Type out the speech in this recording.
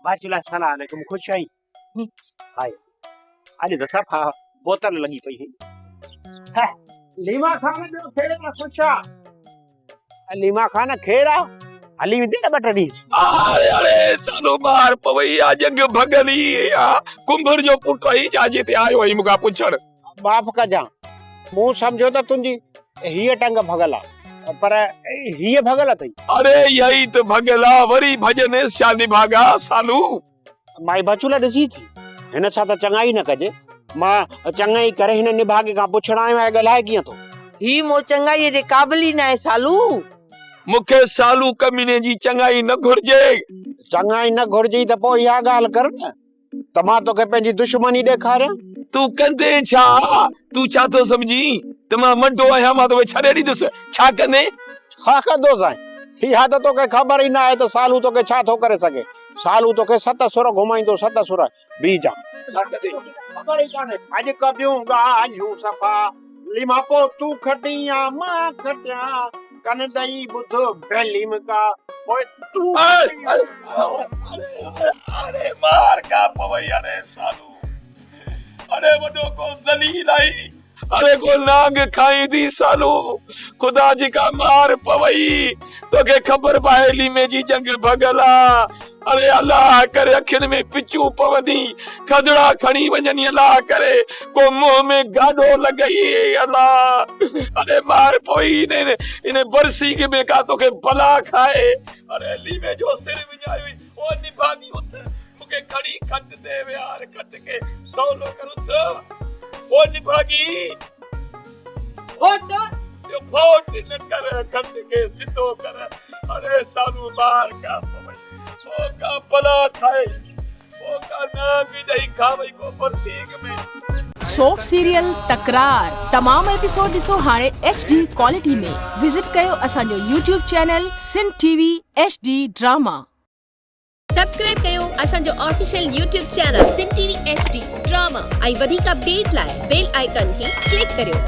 باچلا سلام عليڪم خوش آهين؟ هاء اڄ ته صفا بوتل لڳي پئي هئي. ها ليما خان ٻيو خير آ خوش آ. ليما خان خير آ هلي ويندي نه ٻه ٽي ڏينهن. اڙي اڙي سالو مار پوي آ ڄنگهه ڀڳل ئي آ ڪنڀر جو پٽ آهين ڇا جي هتي آيو آهين مون کان پڇڻ. معاف ڪجان مون سمجهيو ته تنهنجي هيء ٽنگ ڀڳل آ پر هيء ڀڳل اٿئي. اڙي اها ئي ته ڀڳل آ وري ڀڄنيس ڇا نڀاڳا سالو. مائي بچولا ڏسي ٿي هن سان ته چڱائي نه ڪجي مان چڱائي ڪري هن نڀاڳي کان پڇڻ آيو آهيان ڳالهائي ڪيئن ٿو. هي مون چڱائيء جي قابل ئي ناهي سالو. مون کي سالو ڪميني جي چڱائي نه گهرجي. چڱائي نه گهرجي ته پوء اها ڳالهه ڪر نه ته مان توکي پنهنجي دشمني ڏيکاريان. تون ڪندين ڇا؟ تون ڇا ٿو سمجهين ته مان منڊو آهيان مان توکي ڇڏي ڏيندس؟ ڇا ڪندين؟ ڇا ڪندوسانء؟ اها ته توکي خبر ئي نه آهي ته سالو توکي ڇا ٿو ڪري سگهي. سالو توکي ست سر گهمائيندو ست سر. بيهجان. ڇا ڪندين؟ خبر ئي ڪانهي. اڄ ڪبيون ڳالهيون صفا. ليما پوء تون کٽين يا مان کٽيان. ڪن ڏئي ٻڌ بيليم ڪا. پوء تون کٽين يا. اڙي مار ڪا پوئي اڙي سالو. اڙي وڏو ڪو ذليل آهين. اڙي ڪو نانگ کائين ٿي سالو. خدا جي ڪا مار پوئي. توکي خبر به آهي ليمي جي ڄنگهه ڀڳل آ. اڙي الله ڪري اکين ۾ پچون پوندي. کدڙا کڻي وڃني الله ڪري ڪو منهن ۾ گاڏو لڳئي الله. اڙي مار پوئي ان برسيگ ۾ ڪا توکي بلا کائي. اڙي ليمي جو سر وڃايوئي. او نڀاڳي اٿ مون کي کڻي کٽ تي ويهار کٽ کي سولو ڪر اٿ او نڀاڳي ڦوٽ جو ڦوٽ نه ڪر کٽ کي سڌو ڪر اڙي سالو ٻار کا پوي او کا بلا کائي او کا نانگ ڏئي کاوي ڪو برسيگ ۾. سوپ سيريل تڪرار تمام ايپيسوڊ ڏسو هاڻي ايڇ ڊي ڪوالٽي ۾ وزٽ ڪيو اسان جو YouTube channel Sindh T V H D drama. Subscribe ڪيو اسان جو official YouTube channel Sindh T V H D drama ۽ وڌيڪ اپڊيٽ لاء بيل آئيڪان کي ڪلڪ ڪريو.